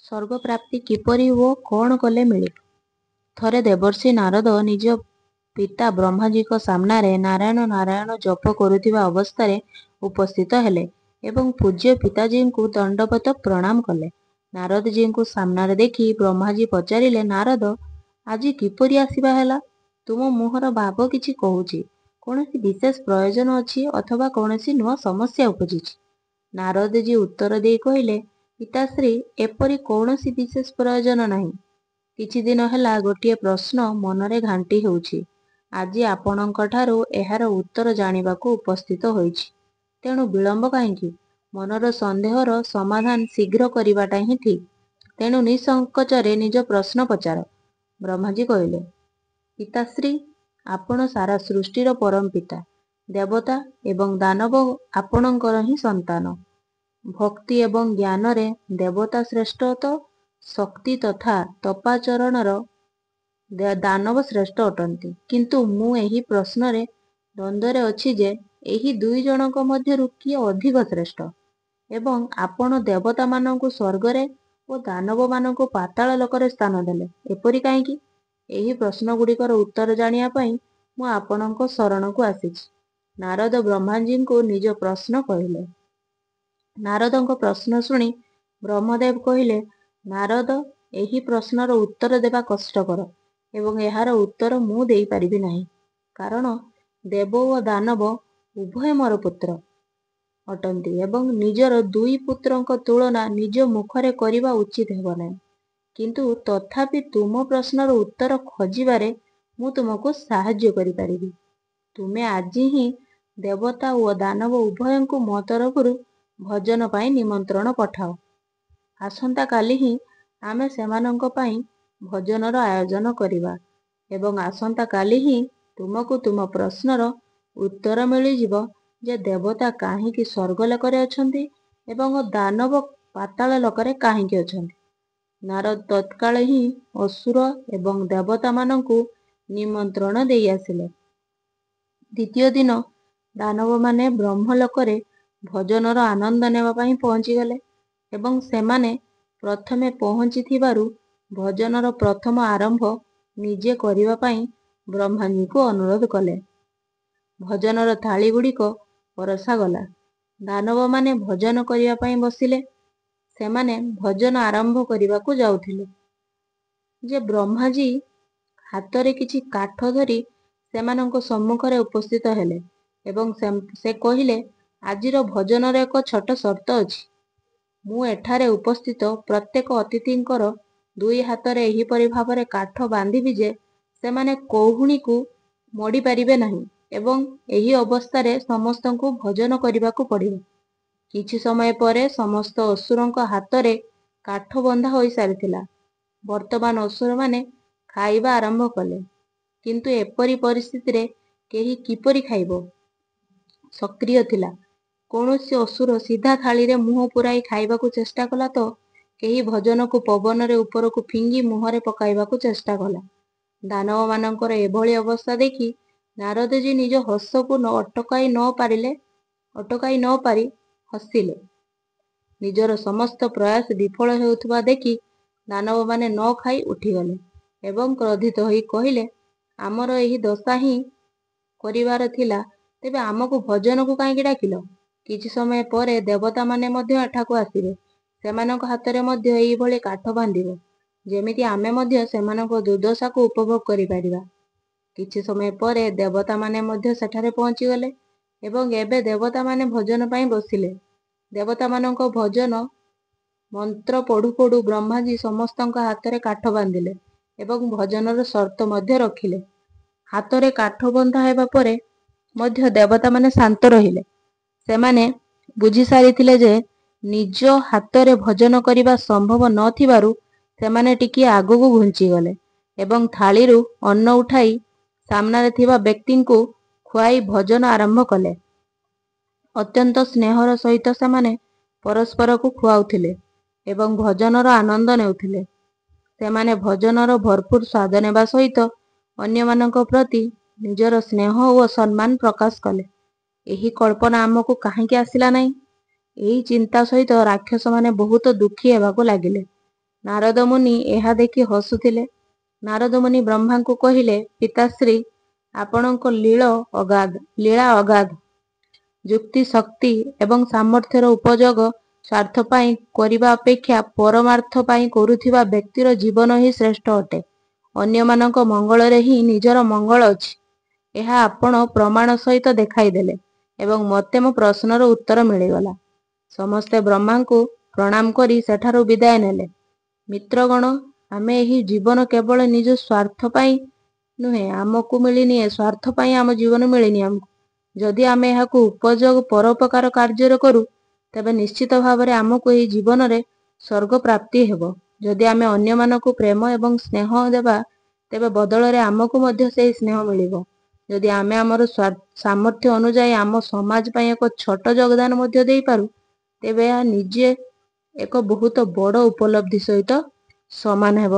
ସ୍ୱର୍ଗପ୍ରାପ୍ତି କିପରି ଓ କ'ଣ କଲେ ମିଳିବ? ଥରେ ଦେବର୍ଷି ନାରଦ ନିଜ ପିତା ବ୍ରହ୍ମାଜୀଙ୍କ ସାମ୍ନାରେ ନାରାୟଣ ନାରାୟଣ ଜପ କରୁଥିବା ଅବସ୍ଥାରେ ଉପସ୍ଥିତ ହେଲେ ଏବଂ ପୂଜ୍ୟ ପିତାଜୀଙ୍କୁ ଦଣ୍ଡବତ ପ୍ରଣାମ କଲେ। ନାରଦଜୀଙ୍କୁ ସାମ୍ନାରେ ଦେଖି ବ୍ରହ୍ମାଜୀ ପଚାରିଲେ, ନାରଦ, ଆଜି କିପରି ଆସିବା ହେଲା? ତୁମ ମୁହଁର ଭାବ କିଛି କହୁଛି, କୌଣସି ବିଶେଷ ପ୍ରୟୋଜନ ଅଛି ଅଥବା କୌଣସି ନୂଆ ସମସ୍ୟା ଉପୁଜିଛି। ନାରଦଜୀ ଉତ୍ତର ଦେଇ କହିଲେ, ପିତାଶ୍ରୀ, ଏପରି କୌଣସି ବିଶେଷ ପ୍ରୟୋଜନ ନାହିଁ। କିଛି ଦିନ ହେଲା ଗୋଟିଏ ପ୍ରଶ୍ନ ମନରେ ଘାଣ୍ଟି ହେଉଛି। ଆଜି ଆପଣଙ୍କଠାରୁ ଏହାର ଉତ୍ତର ଜାଣିବାକୁ ଉପସ୍ଥିତ ହୋଇଛି। ତେଣୁ ବିଳମ୍ବ କାହିଁକି? ମନର ସନ୍ଦେହର ସମାଧାନ ଶୀଘ୍ର କରିବାଟା ହିଁ ଠିକ୍। ତେଣୁ ନିଃସଙ୍କୋଚରେ ନିଜ ପ୍ରଶ୍ନ ପଚାର। ବ୍ରହ୍ମାଜୀ କହିଲେ, ପିତାଶ୍ରୀ, ଆପଣ ସାରା ସୃଷ୍ଟିର ପରମ ପିତା। ଦେବତା ଏବଂ ଦାନବ ଆପଣଙ୍କର ହିଁ ସନ୍ତାନ। ଭକ୍ତି ଏବଂ ଜ୍ଞାନରେ ଦେବତା ଶ୍ରେଷ୍ଠ ତ ଶକ୍ତି ତଥା ତପାଚରଣର ଦାନବ ଶ୍ରେଷ୍ଠ ଅଟନ୍ତି। କିନ୍ତୁ ମୁଁ ଏହି ପ୍ରଶ୍ନରେ ଦ୍ୱନ୍ଦ୍ୱରେ ଅଛି ଯେ ଏହି ଦୁଇ ଜଣଙ୍କ ମଧ୍ୟରୁ କିଏ ଅଧିକ ଶ୍ରେଷ୍ଠ? ଏବଂ ଆପଣ ଦେବତାମାନଙ୍କୁ ସ୍ୱର୍ଗରେ ଓ ଦାନବମାନଙ୍କୁ ପାତାଳ ଲୋକରେ ସ୍ଥାନ ଦେଲେ, ଏପରି କାହିଁକି? ଏହି ପ୍ରଶ୍ନଗୁଡ଼ିକର ଉତ୍ତର ଜାଣିବା ପାଇଁ ମୁଁ ଆପଣଙ୍କ ଶରଣକୁ ଆସିଛି। ନାରଦ ବ୍ରହ୍ମାଜୀଙ୍କୁ ନିଜ ପ୍ରଶ୍ନ କହିଲେ। ନାରଦଙ୍କ ପ୍ରଶ୍ନ ଶୁଣି ବ୍ରହ୍ମଦେବ କହିଲେ, ନାରଦ, ଏହି ପ୍ରଶ୍ନର ଉତ୍ତର ଦେବା କଷ୍ଟକର ଏବଂ ଏହାର ଉତ୍ତର ମୁଁ ଦେଇପାରିବି ନାହିଁ। କାରଣ ଦେବ ଓ ଦାନବ ଉଭୟ ମୋର ପୁତ୍ର ଅଟନ୍ତି ଏବଂ ନିଜର ଦୁଇ ପୁତ୍ରଙ୍କ ତୁଳନା ନିଜ ମୁଖରେ କରିବା ଉଚିତ ହେବ ନାହିଁ। କିନ୍ତୁ ତଥାପି ତୁମ ପ୍ରଶ୍ନର ଉତ୍ତର ଖୋଜିବାରେ ମୁଁ ତୁମକୁ ସାହାଯ୍ୟ କରିପାରିବି। ତୁମେ ଆଜି ହିଁ ଦେବତା ଓ ଦାନବ ଉଭୟଙ୍କୁ ମୋ ତରଫରୁ ଭୋଜନ ପାଇଁ ନିମନ୍ତ୍ରଣ ପଠାଅ। ଆସନ୍ତାକାଲି ହିଁ ଆମେ ସେମାନଙ୍କ ପାଇଁ ଭୋଜନର ଆୟୋଜନ କରିବା ଏବଂ ଆସନ୍ତାକାଲି ହିଁ ତୁମକୁ ତୁମ ପ୍ରଶ୍ନର ଉତ୍ତର ମିଳିଯିବ ଯେ ଦେବତା କାହିଁକି ସ୍ୱର୍ଗଲୋକରେ ଅଛନ୍ତି ଏବଂ ଦାନବ ପାତାଳ ଲୋକରେ କାହିଁକି ଅଛନ୍ତି। ନାରଦ ତତ୍କାଳ ହିଁ ଅସୁର ଏବଂ ଦେବତାମାନଙ୍କୁ ନିମନ୍ତ୍ରଣ ଦେଇ ଆସିଲେ। ଦ୍ୱିତୀୟ ଦିନ ଦାନବମାନେ ବ୍ରହ୍ମଲୋକରେ ଭୋଜନର ଆନନ୍ଦ ନେବା ପାଇଁ ପହଞ୍ଚିଗଲେ ଏବଂ ସେମାନେ ପ୍ରଥମେ ପହଞ୍ଚିଥିବାରୁ ଭୋଜନର ପ୍ରଥମ ଆରମ୍ଭ ନିଜେ କରିବା ପାଇଁ ବ୍ରହ୍ମାଜୀଙ୍କୁ ଅନୁରୋଧ କଲେ। ଭୋଜନର ଥାଳିଗୁଡ଼ିକ ପରସାଗଲା। ଦାନବମାନେ ଭୋଜନ କରିବା ପାଇଁ ବସିଲେ। ସେମାନେ ଭୋଜନ ଆରମ୍ଭ କରିବାକୁ ଯାଉଥିଲେ ଯେ ବ୍ରହ୍ମାଜୀ ହାତରେ କିଛି କାଠ ଧରି ସେମାନଙ୍କ ସମ୍ମୁଖରେ ଉପସ୍ଥିତ ହେଲେ ଏବଂ ସେ କହିଲେ, ଆଜିର ଭୋଜନର ଏକ ଛୋଟ ସର୍ତ୍ତ ଅଛି। ମୁଁ ଏଠାରେ ଉପସ୍ଥିତ ପ୍ରତ୍ୟେକ ଅତିଥିଙ୍କର ଦୁଇ ହାତରେ ଏହିପରି ଭାବରେ କାଠ ବାନ୍ଧିବି ଯେ ସେମାନେ କହୁଣୀକୁ ମୋଡ଼ି ପାରିବେ ନାହିଁ ଏବଂ ଏହି ଅବସ୍ଥାରେ ସମସ୍ତଙ୍କୁ ଭୋଜନ କରିବାକୁ ପଡ଼ିବ। କିଛି ସମୟ ପରେ ସମସ୍ତ ଅସୁରଙ୍କ ହାତରେ କାଠ ବନ୍ଧା ହୋଇସାରିଥିଲା। ବର୍ତ୍ତମାନ ଅସୁରମାନେ ଖାଇବା ଆରମ୍ଭ କଲେ। କିନ୍ତୁ ଏପରି ପରିସ୍ଥିତିରେ କେହି କିପରି ଖାଇବ? ସକ୍ରିୟ ଥିଲା। କୌଣସି ଅସୁର ସିଧା ଥାଳିରେ ମୁହଁ ପୂରାଇ ଖାଇବାକୁ ଚେଷ୍ଟା କଲା ତ କେହି ଭୋଜନକୁ ପବନରେ ଉପରକୁ ଫିଙ୍ଗି ମୁହଁରେ ପକାଇବାକୁ ଚେଷ୍ଟା କଲା। ଦାନବମାନଙ୍କର ଏଭଳି ଅବସ୍ଥା ଦେଖି ନାରଦଜୀ ନିଜ ହସକୁ ଅଟକାଇ ନ ପାରି ହସିଲେ। ନିଜର ସମସ୍ତ ପ୍ରୟାସ ବିଫଳ ହେଉଥିବା ଦେଖି ଦାନବମାନେ ନ ଖାଇ ଉଠିଗଲେ ଏବଂ କ୍ରୋଧିତ ହୋଇ କହିଲେ, ଆମର ଏହି ଦଶା ହିଁ କରିବାର ଥିଲା, ତେବେ ଆମକୁ ଭୋଜନକୁ କାହିଁକି ଡାକିଲ? କିଛି ସମୟ ପରେ ଦେବତାମାନେ ମଧ୍ୟ ଏଠାକୁ ଆସିବେ। ସେମାନଙ୍କ ହାତରେ ମଧ୍ୟ ଏହିଭଳି କାଠ ବାନ୍ଧିବ, ଯେମିତି ଆମେ ମଧ୍ୟ ସେମାନଙ୍କ ଦୁର୍ଦ୍ଦଶାକୁ ଉପଭୋଗ କରିପାରିବା। କିଛି ସମୟ ପରେ ଦେବତାମାନେ ମଧ୍ୟ ସେଠାରେ ପହଞ୍ଚିଗଲେ ଏବଂ ଏବେ ଦେବତାମାନେ ଭୋଜନ ପାଇଁ ବସିଲେ। ଦେବତାମାନଙ୍କ ଭୋଜନ ମନ୍ତ୍ର ପଢୁ ପଢୁ ବ୍ରହ୍ମାଜୀ ସମସ୍ତଙ୍କ ହାତରେ କାଠ ବାନ୍ଧିଲେ ଏବଂ ଭୋଜନର ସର୍ତ୍ତ ମଧ୍ୟ ରଖିଲେ। ହାତରେ କାଠ ବନ୍ଧା ହେବା ପରେ ମଧ୍ୟ ଦେବତାମାନେ ଶାନ୍ତ ରହିଲେ। ସେମାନେ ବୁଝି ସାରିଥିଲେ ଯେ ନିଜ ହାତରେ ଭୋଜନ କରିବା ସମ୍ଭବ ନ ଥିବାରୁ ସେମାନେ ଟିକିଏ ଆଗକୁ ଘୁଞ୍ଚିଗଲେ ଏବଂ ଥାଳିରୁ ଅନ୍ନ ଉଠାଇ ସାମ୍ନାରେ ଥିବା ବ୍ୟକ୍ତିଙ୍କୁ ଖୁଆଇ ଭୋଜନ ଆରମ୍ଭ କଲେ। ଅତ୍ୟନ୍ତ ସ୍ନେହର ସହିତ ସେମାନେ ପରସ୍ପରକୁ ଖୁଆଉଥିଲେ ଏବଂ ଭୋଜନର ଆନନ୍ଦ ନେଉଥିଲେ। ସେମାନେ ଭୋଜନର ଭରପୁର ସ୍ୱାଦ ନେବା ସହିତ ଅନ୍ୟମାନଙ୍କ ପ୍ରତି ନିଜର ସ୍ନେହ ଓ ସମ୍ମାନ ପ୍ରକାଶ କଲେ। ଏହି କଳ୍ପନା ଆମକୁ କାହିଁକି ଆସିଲା ନାହିଁ? ଏହି ଚିନ୍ତା ସହିତ ରାକ୍ଷସମାନେ ବହୁତ ଦୁଃଖୀ ହେବାକୁ ଲାଗିଲେ। ନାରଦ ମୁନି ଏହା ଦେଖି ହସୁଥିଲେ। ନାରଦ ମୁନି ବ୍ରହ୍ମାଙ୍କୁ କହିଲେ, ପିତାଶ୍ରୀ, ଆପଣଙ୍କ ଲୀଳା ଅଗାଧ। ଯୁକ୍ତି, ଶକ୍ତି ଏବଂ ସାମର୍ଥ୍ୟର ଉପଯୋଗ ସ୍ୱାର୍ଥ ପାଇଁ କରିବା ଅପେକ୍ଷା ପରମାର୍ଥ ପାଇଁ କରୁଥିବା ବ୍ୟକ୍ତିର ଜୀବନ ହିଁ ଶ୍ରେଷ୍ଠ ଅଟେ। ଅନ୍ୟମାନଙ୍କ ମଙ୍ଗଳରେ ହିଁ ନିଜର ମଙ୍ଗଳ ଅଛି। ଏହା ଆପଣ ପ୍ରମାଣ ସହିତ ଦେଖାଇଦେଲେ ଏବଂ ମୋତେ ମୋ ପ୍ରଶ୍ନର ଉତ୍ତର ମିଳିଗଲା। ସମସ୍ତେ ବ୍ରହ୍ମାଙ୍କୁ ପ୍ରଣାମ କରି ସେଠାରୁ ବିଦାୟ ନେଲେ। ମିତ୍ରଗଣ, ଆମେ ଏହି ଜୀବନ କେବଳ ନିଜ ସ୍ୱାର୍ଥ ପାଇଁ ନୁହେଁ, ଆମକୁ ମିଳିନି, ସ୍ୱାର୍ଥ ପାଇଁ ଆମ ଜୀବନ ମିଳିନି ଆମକୁ। ଯଦି ଆମେ ଏହାକୁ ଉପଯୋଗ ପରୋପକାର କାର୍ଯ୍ୟରେ କରୁ, ତେବେ ନିଶ୍ଚିତ ଭାବରେ ଆମକୁ ଏହି ଜୀବନରେ ସ୍ୱର୍ଗ ପ୍ରାପ୍ତି ହେବ। ଯଦି ଆମେ ଅନ୍ୟମାନଙ୍କୁ ପ୍ରେମ ଏବଂ ସ୍ନେହ ଦେବା, ତେବେ ବଦଳରେ ଆମକୁ ମଧ୍ୟ ସେହି ସ୍ନେହ ମିଳିବ। ଯଦି ଆମେ ଆମର ସାମର୍ଥ୍ୟ ଅନୁଯାୟୀ ଆମ ସମାଜ ପାଇଁ ଏକ ଛୋଟ ଯୋଗଦାନ ମଧ୍ୟ ଦେଇପାରୁ, ତେବେ ଏହା ନିଜେ ଏକ ବହୁତ ବଡ଼ ଉପଲବ୍ଧି ସହିତ ସମାନ ହେବ।